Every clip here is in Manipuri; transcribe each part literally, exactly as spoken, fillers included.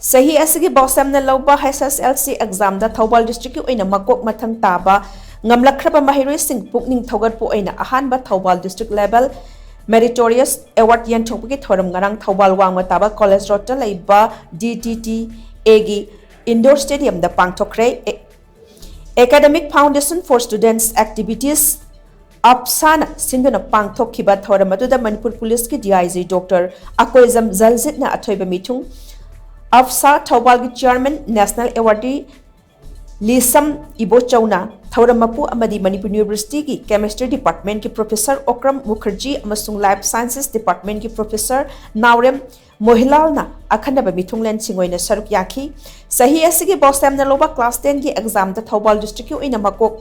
ꯆꯍꯤ ꯑꯁꯤꯒꯤ ꯕꯣꯁꯦꯝꯅ ꯂꯧꯕ H S L C examꯗ Thoubal districtꯀꯤ ꯑꯣꯏꯅ ꯃꯀꯣꯛ ꯃꯊꯪ ꯇꯥꯕ ꯉꯝꯂꯛꯈ꯭ꯔꯕ ꯃꯍꯩꯔꯣꯏꯁꯤꯡ ꯄꯨꯛꯅꯤꯡ ꯊꯧꯒꯠꯄ ꯑꯣꯏꯅ ꯑꯍꯥꯟꯕ Thoubal district level meritorious award ꯌꯦꯟꯊꯣꯛꯄꯒꯤ ꯊꯧꯔꯝ ꯉꯔꯥꯡ ꯊꯧꯕꯥꯜ ꯋꯥꯡꯃ ꯇꯥꯕ college roadꯇ ꯂꯩꯕ D T T Aꯒꯤ indoor stadiumꯗ ꯄꯥꯡꯊꯣꯛꯈ꯭ꯔꯦ꯫ Academic Foundation for Students Activities, AFSAꯅ ꯁꯤꯟꯗꯨꯅ ꯄꯥꯡꯊꯣꯛꯈꯤꯕ ꯊꯧꯔꯝ ꯑꯗꯨꯗ ꯃꯅꯤꯄꯨꯔ ꯄꯨꯂꯤꯁꯀꯤ D I G Doctor Akoijam ꯖꯜꯖꯤꯠꯅ ꯑꯊꯣꯏꯕ ꯃꯤꯊꯨꯡ, AFSA ꯊꯧꯕꯥꯜꯒꯤ chairman, national awardee ꯂꯤꯁꯝ ꯏꯕꯣꯆꯧꯅ ꯊꯧꯔꯝ ꯃꯄꯨ ꯑꯃꯗꯤ ꯃꯅꯤꯄꯨꯔ Universityꯒꯤ Chemistry Departmentꯀꯤ Professor ꯑꯣꯀ꯭ꯔꯝ ꯃꯨꯈꯔꯖꯤ ꯑꯃꯁꯨꯡ Life Sciences Departmentꯀꯤ Professor ꯅꯥꯎꯔꯦꯝ ꯃꯣꯍꯤꯂꯥꯜꯅ ꯑꯈꯟꯅꯕ ꯃꯤꯊꯨꯡꯂꯦꯟꯁꯤꯡ ꯑꯣꯏꯅ ꯁꯔꯨꯛ ꯌꯥꯈꯤ꯫ ꯆꯍꯤ ꯑꯁꯤꯒꯤ ꯕꯣꯁꯦꯝꯅ ꯂꯧꯕ class tenꯒꯤ examꯗ ꯊꯧꯕꯥꯜ districtꯀꯤ ꯑꯣꯏꯅ ꯃꯀꯣꯛ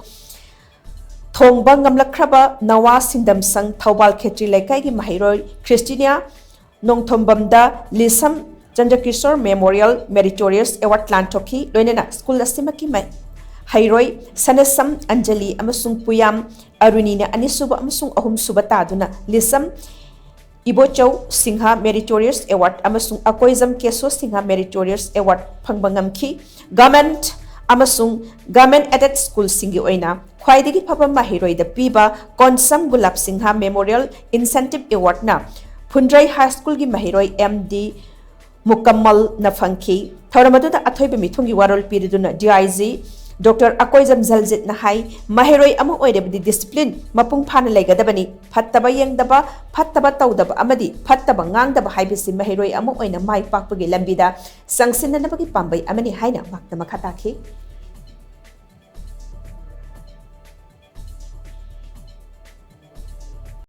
ꯊꯣꯡꯕ ꯉꯝꯂꯛꯈ꯭ꯔꯕ ꯅꯋꯥ ꯁꯤꯡꯗꯝ ꯁꯪ ꯊꯧꯕꯥꯜ ꯈꯦꯇ꯭ꯔꯤ ꯂꯩꯀꯥꯏꯒꯤ ꯃꯍꯩꯔꯣꯏ ꯈ꯭ꯔꯤꯁꯇꯤꯅꯤꯌꯥ ꯅꯣꯡꯊꯣꯝꯕꯝꯗ ꯂꯤꯁꯝ ꯆꯟꯗ꯭ꯔꯀꯤꯁꯣꯔ Memorial Meritorious Award ꯂꯥꯟꯊꯣꯛꯈꯤ꯫ ꯂꯣꯏꯅꯅ school ꯑꯁꯤꯃꯛꯀꯤ ꯃꯍꯩꯔꯣꯏ ꯁꯅꯁꯝ ꯑꯟꯖꯂꯤ ꯑꯃꯁꯨꯡ ꯄꯨꯌꯥꯝ ꯑꯔꯨꯅꯤꯅ ꯑꯅꯤꯁꯨꯕ ꯑꯃꯁꯨꯡ ꯑꯍꯨꯝꯁꯨꯕ ꯇꯥꯗꯨꯅ ꯂꯤꯁꯝ ꯏꯕꯣꯆꯧ ꯁꯤꯡꯍ Meritorious Award ꯑꯃꯁꯨꯡ ꯑꯀꯣꯏꯖꯝ ꯀꯦꯁꯣ ꯁꯤꯡꯍ Meritorious Award ꯐꯪꯕ ꯉꯝꯈꯤ꯫ Government ꯑꯃꯁꯨꯡ government aided schoolꯁꯤꯡꯒꯤ ꯑꯣꯏꯅ ꯈ꯭ꯋꯥꯏꯗꯒꯤ ꯐꯕ ꯃꯍꯩꯔꯣꯏꯗ ꯄꯤꯕ ꯀꯣꯟꯁꯝ ꯒꯨꯂꯥꯞ ꯁꯤꯡꯍ Memorial Incentive Awardꯅ ꯐꯨꯟꯗ꯭ꯔꯩ High Schoolꯒꯤ ꯃꯍꯩꯔꯣꯏ M D ꯃꯨꯀꯝꯃꯜꯅ ꯐꯪꯈꯤ꯫ ꯊꯧꯔꯝ ꯑꯗꯨꯗ ꯑꯊꯣꯏꯕ ꯃꯤꯊꯨꯡꯒꯤ ꯋꯥꯔꯣꯜ ꯄꯤꯔꯗꯨꯅ D I G Doctor Akoijam ꯖꯜꯖꯤꯠꯅ ꯍꯥꯏ, ꯃꯍꯩꯔꯣꯏ ꯑꯃ ꯑꯣꯏꯔꯕꯗꯤ discipline ꯃꯄꯨꯡ ꯐꯥꯅ ꯂꯩꯒꯗꯕꯅꯤ, ꯐꯠꯇꯕ ꯌꯦꯡꯗꯕ, ꯐꯠꯇꯕ ꯇꯧꯗꯕ ꯑꯃꯗꯤ ꯐꯠꯇꯕ ꯉꯥꯡꯗꯕ ꯍꯥꯏꯕꯁꯤ ꯃꯍꯩꯔꯣꯏ ꯑꯃ ꯑꯣꯏꯅ ꯃꯥꯏ ꯄꯥꯛꯄꯒꯤ ꯂꯝꯕꯤꯗ ꯆꯪꯁꯤꯟꯅꯅꯕꯒꯤ ꯄꯥꯝꯕꯩ ꯑꯃꯅꯤ ꯍꯥꯏꯅ ꯃꯍꯥꯛꯅ ꯃꯈꯥ ꯇꯥꯈꯤ꯫